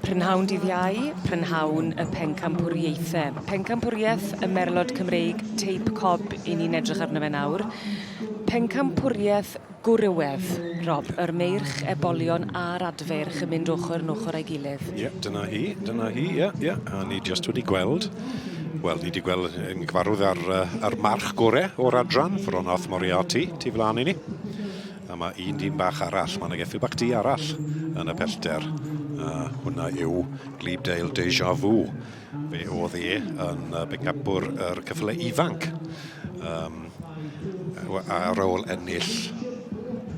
Prynhawn dydd Iau, prynhawn y pencampwriaethau. Pencampwriaeth y Merlod Cymreig Teip Cob i ni'n edrych arno fe nawr. Pencampwriaeth gwrywedd, Rob, yr meirch, ebolion a'r adfeirch yn mynd ochr yn ochr â'i gilydd. Ie, yeah, dyna hi, dyna hi, ie, yeah, ie. Yeah. A ni jyst wedi gweld, wel, ni wedi gweld yn gyfarwydd ar, ar march gore o'r adran, Fronath Moriarty, tu flaen i ni. A mae un dyn bach arall, mae yna geffyl bach du arall yn y pellter. A hwnna yw Glebe Deja Vu. Fe oedd e yn bencampwr yr ceffylau ifanc. Um, ar ôl ennill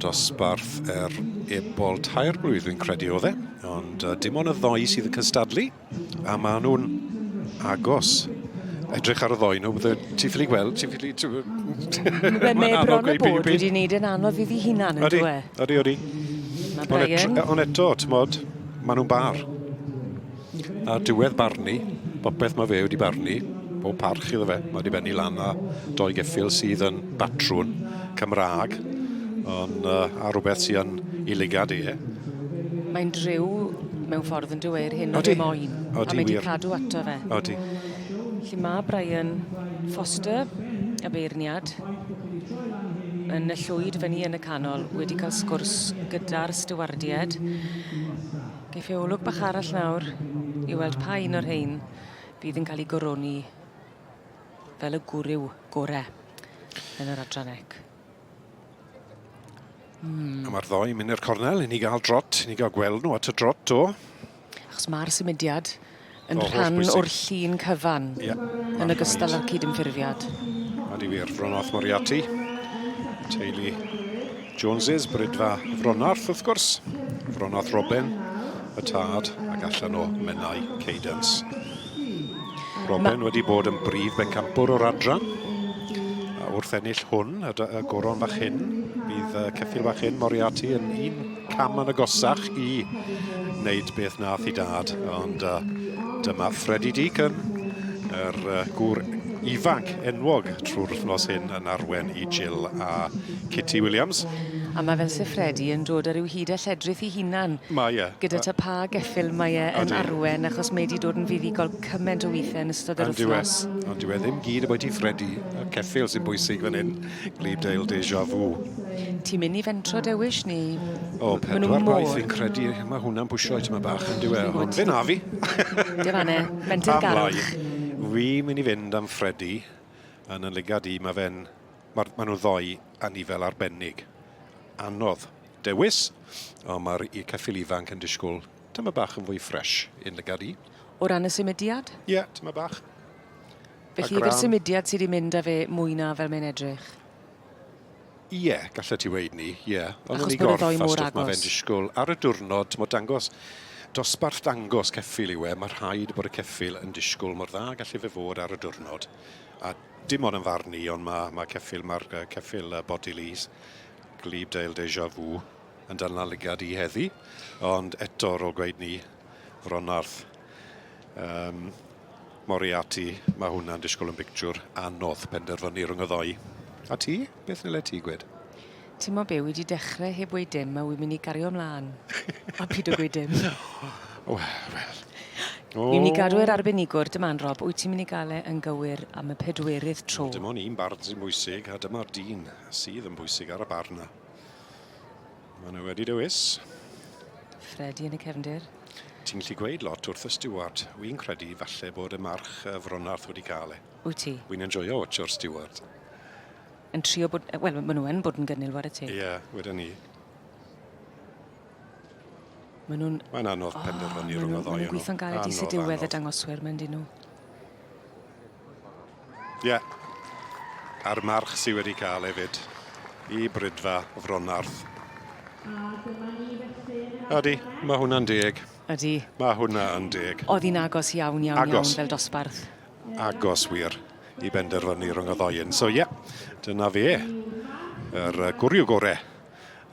dosbarth yr ebol tair blwydd, fi'n credu oedd e. Ond uh, dim ond y ddoi sydd yn cystadlu. A maen nhw'n agos. Edrych ar y ddoi nhw, bydde ti'n ffili gweld, ti'n ffili... Mae bron y bod wedi wneud yn anodd iddi hunan, yn dwi? Odi, odi. Mae Brian... Ond eto, ti'n modd, maen nhw'n bar. A diwedd barnu, popeth mae fe wedi barnu, pob parch iddo fe, mae wedi bennu lan â doi geffyl sydd yn batrwn Cymraeg, ond uh, a rhywbeth sydd yn i lygad e. Mae'n driw mewn ffordd yn dyw e i'r hyn oedd e moyn. Odi, a mae wedi wir. cadw ato fe. Odi. Felly mae Brian Foster, y beirniad, yn y llwyd fyny yn y canol wedi cael sgwrs gyda'r stiwardied. Geiff e olwg bach arall nawr i weld pa un o'r rhein fydd yn cael ei goroni fel y gwryw gore yn yr adran ec. Mm. A mae'r ddoi mynd i'r cornel i ni gael drot, i ni gael gweld nhw at y drot to. Achos mae'r symudiad yn oh, rhan o'r llun cyfan yeah, yn ogystal â'r cydymffurfiad. Ydy wir, Fronoth Moriarty, teulu Joneses, Brydfa Fronarth wrth gwrs, Fronoth Robin, y tad, ac allan o Menai Cadence. Robin wedi bod yn brif bencampwr o'r adran. A wrth ennill hwn, y, y goron fach hyn, bydd y ceffyl fach hyn, Moriarty, yn un cam yn agosach i wneud beth nath i dad. Ond uh, dyma Freddie Deacon, yr uh, gŵr ifanc enwog trwy'r wythnos hyn yn arwen i Jill a Kitty Williams. A mae fel se Freddie yn dod â rhyw hyd a lledrith i hunan. Mae e. Gyda ta pa geffyl mae e yn arwen, achos mae 'di dod yn fuddugol cymaint o withe yn ystod yr wythnos. Ond dyw e ddim gyd ambwyty Freddie, y ceffyl sy'n bwysig fan hyn, Glebe Deja Vu. Ti'n mynd i fentro dewis neu? O, pedwar gwaith fi'n credu, mae hwnna'n pwysio i tyma bach yn dyw e, ond fe na fi. Dyma ne, menter garwch. Fi'n mynd i fynd am Freddie, yn yn lygad i, mae fe'n Mae'r, maen nhw'n ddoi anifel arbennig. Anodd dewis, ond mae'r ceffyl ifanc yn disgwyl tyma bach yn fwy ffresh i'n lygad i. O ran y symudiad? Ie, yeah, tyma bach. Felly yfe'r symudiad sydd wedi mynd â fe mwy na fel mae'n edrych? Ie, yeah, gallet ti weud 'ny, ie. Yeah. Ond Achos bod y ddoi mor agos. Mae fe'n disgwyl ar y diwrnod, t'mod, dangos, dosbarth dangos ceffyl yw e, mae rhaid bod y ceffyl yn disgwyl mor dda gallu fe fod ar y diwrnod. A Dim ond yn farn i, ond mae, mae ceffyl, mae'r ceffyl Bodilys, Glebe Dale Deja Vu, yn dal lygad i heddi. Ond eto, ar ôl gweud ni, Fronarth, um, Moriarty, mae hwnna'n disgwyl yn bictiwr anodd penderfynu rhwng y ddoi. A ti? Beth nyle ti gwed? Ti'n mo be, wi 'di dechrau heb weud dim a wi'n mynd i gario mlaen. A pido gweud dim. Wel, wel. Wi'n mynd i gadw e'r arbenigwr, dy man Rob, wyt ti'n mynd i gael e yn gywir am y pedwerydd tro? Dim ond un barn sy'n bwysig, a dyma'r dyn sydd yn bwysig ar y barn 'na. Maen nhw wedi dewis. Freddie yn y cefndir. Ti'n gallu gweud lot wrth y stiward. Wi'n credu falle bod y march Fronarth wedi cael e. Wyt ti? Wi'n enjoio watcho'r stiward. Yn trio bod... Wel, maen nhw yn bod yn gynnil, ware teg. Ie, yeah, wedyn ni. Maen nhw'n... Mae'n anodd oh, penderfynu rhwng y ddoi Maen nhw'n gweithio'n galed i sydd diwedd y dangoswyr, mae'n dyn nhw. Ie. Yeah. A'r march sydd wedi cael hefyd i Brydfa Fronarth. Ydy, mae hwnna'n deg. Ydy. Mae hwnna yn deg. Oedd hi'n agos iawn, iawn, agos. iawn fel dosbarth. Agos wir i benderfynu rhwng y ddoi un. So ie, yeah, dyna fe. Yr gwryw gore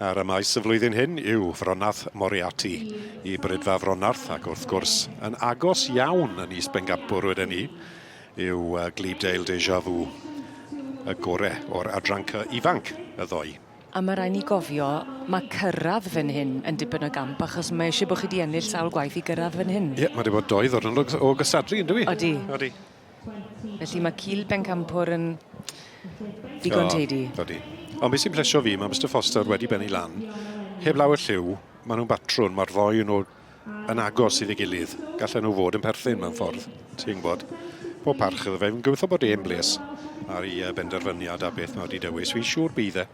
ar y maes y flwyddyn hyn yw Fronath Moriarty i Brydfa Fronarth ac wrth gwrs yn agos iawn yn Is Bengampwr wedyn ni yw Glebe Dale Deja Vu y gore o'r adran ifanc y ddoi. A ma' rai' ni gofio ma' cyrradd fan hyn yn dipyn o gamp achos mae isie bo' chi 'di ennill sawl gwaith i gyrradd fan hyn. Ie, ma' 'di bod doi ddwrnod o gystadlu yndyw 'i? Odi. Odi. Felly ma' cil bencampwr yn ddigon teidi. Odi. Ond beth sy'n plesio fi, mae Mr Foster wedi bennu lan. Heb lawer lliw, maen nhw'n batrwn, mae'r ddoi nhw yn agos iddi gilydd. Gallen nhw fod yn perthyn mewn ffordd, ti'n gwybod. Pob parch iddo fe. Fi'n gobeithio bod e'n bles ar ei benderfyniad a beth mae wedi dewis. Fi'n siŵr bydd e.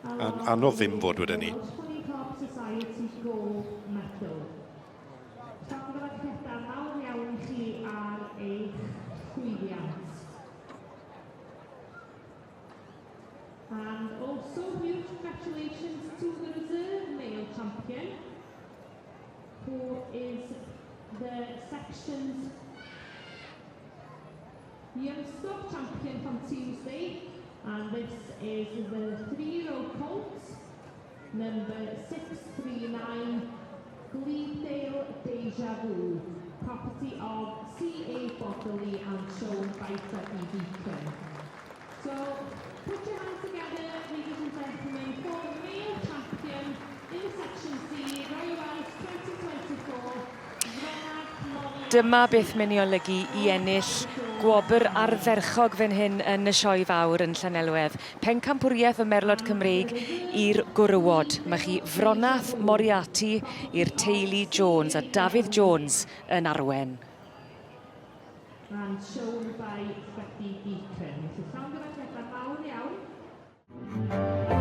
Anodd ddim fod wedyn ni. Llongyfarchiadau mawr iawn i chi ar eich llwyddiant. And also huge congratulations to the reserve male champion, who is the section's youngstock champion from Tuesday. And this is the 3-year-old colt, number 639, Gleedale Deja Vu, property of C.A. Bodley and shown by Freddie Deacon. So put your hands together, ladies and gentlemen, for the male champion in the Section C, Royal Welsh 2024, Ronald Moriarty. Dyma beth mae'n ei olygu i ennill gwobr ardderchog fan hyn yn y Sioe Fawr yn Llanelwedd. Pencampwriaeth y Merlod Cymreig i'r gwrywod. Mae chi Fronath Moriarty i'r teulu Jones a Dafydd Jones yn arwen. And shown by Freddie Deacon. Felly llongyfarchiadau mawr iawn.